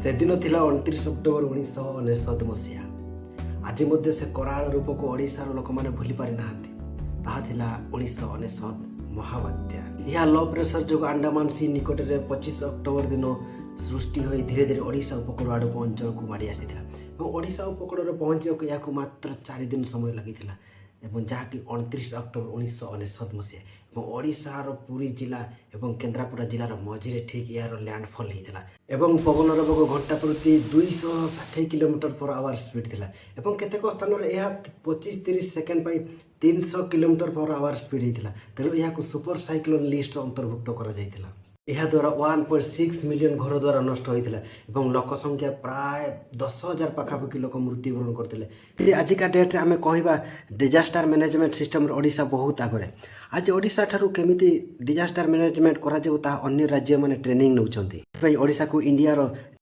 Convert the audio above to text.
ସେଦିନ ଥିଲା 29 ଅକ୍ଟୋବର 1999 ମସିହା। ଆଜି ମଧ୍ୟ ସେ କରାଳ ରୂପକୁ ଓଡ଼ିଶାର ଲୋକମାନେ ଭୁଲି ପାରିନାହାନ୍ତି। ତାହା ଥିଲା 1999 ମହାବାତ୍ୟା। ଏହା ଲୋ ପ୍ରେସର ଯୋଗୁଁ ଆଣ୍ଡାମାନ ସି ନିକଟରେ 25 ଅକ୍ଟୋବର ଦିନ ସୃଷ୍ଟି ହୋଇ ଧୀରେ ଧୀରେ ଓଡ଼ିଶା ଉପକୂଳ ଆଡ଼କୁ ଅଞ୍ଚଳକୁ ମାଡ଼ି ଆସିଥିଲା ଏବଂ ଓଡ଼ିଶା ଉପକୂଳରେ ପହଞ୍ଚିବାକୁ ଏହାକୁ ମାତ୍ର 4 ଦିନ ସମୟ ଲାଗିଥିଲା ଏବଂ ଯାହାକି 29 ଅକ୍ଟୋବର 1999 ମସିହା ଏବଂ ଓଡ଼ିଶାର ପୁରୀ ଜିଲ୍ଲା ଏବଂ କେନ୍ଦ୍ରାପଡ଼ା ଜିଲ୍ଲାର ମଝିରେ ଠିକ୍ ଏହାର ଲ୍ୟାଣ୍ଡଫଲ୍ ହେଇଥିଲା ଏବଂ ପବନର ବେଗ ଘଣ୍ଟା ପ୍ରତି 260 କିଲୋମିଟର ପର ଆୱାର ସ୍ପିଡ୍ ଥିଲା ଏବଂ କେତେକ ସ୍ଥାନରେ ଏହା 25-30 ସେକେଣ୍ଡ ପାଇଁ 300 କିଲୋମିଟର ପର ଆୱାର ସ୍ପିଡ୍ ହେଇଥିଲା। ତେଣୁ ଏହାକୁ ସୁପର ସାଇକ୍ଲୋନ୍ ଲିଷ୍ଟରେ ଅନ୍ତର୍ଭୁକ୍ତ କରାଯାଇଥିଲା। ଏହାଦ୍ୱାରା 1.6 ମିଲିୟନ ଘର ଦ୍ୱାର ନଷ୍ଟ ହୋଇଥିଲା ଏବଂ ଲୋକ ସଂଖ୍ୟା ପ୍ରାୟ 10,000 ପାଖାପାଖି ଲୋକ ମୃତ୍ୟୁବରଣ କରିଥିଲେ। ଆଜିକା ଡେଟ୍ରେ ଆମେ କହିବା, ଡିଜାଷ୍ଟର ମ୍ୟାନେଜମେଣ୍ଟ ସିଷ୍ଟମରେ ଓଡ଼ିଶା ବହୁତ ଆଗରେ। ଆଜି ଓଡ଼ିଶା ଠାରୁ କେମିତି ଡିଜାଷ୍ଟର ମ୍ୟାନେଜମେଣ୍ଟ କରାଯିବ, ତାହା ଅନ୍ୟ ରାଜ୍ୟମାନେ ଟ୍ରେନିଂ ନେଉଛନ୍ତି। ସେଥିପାଇଁ ଓଡ଼ିଶାକୁ ଇଣ୍ଡିଆର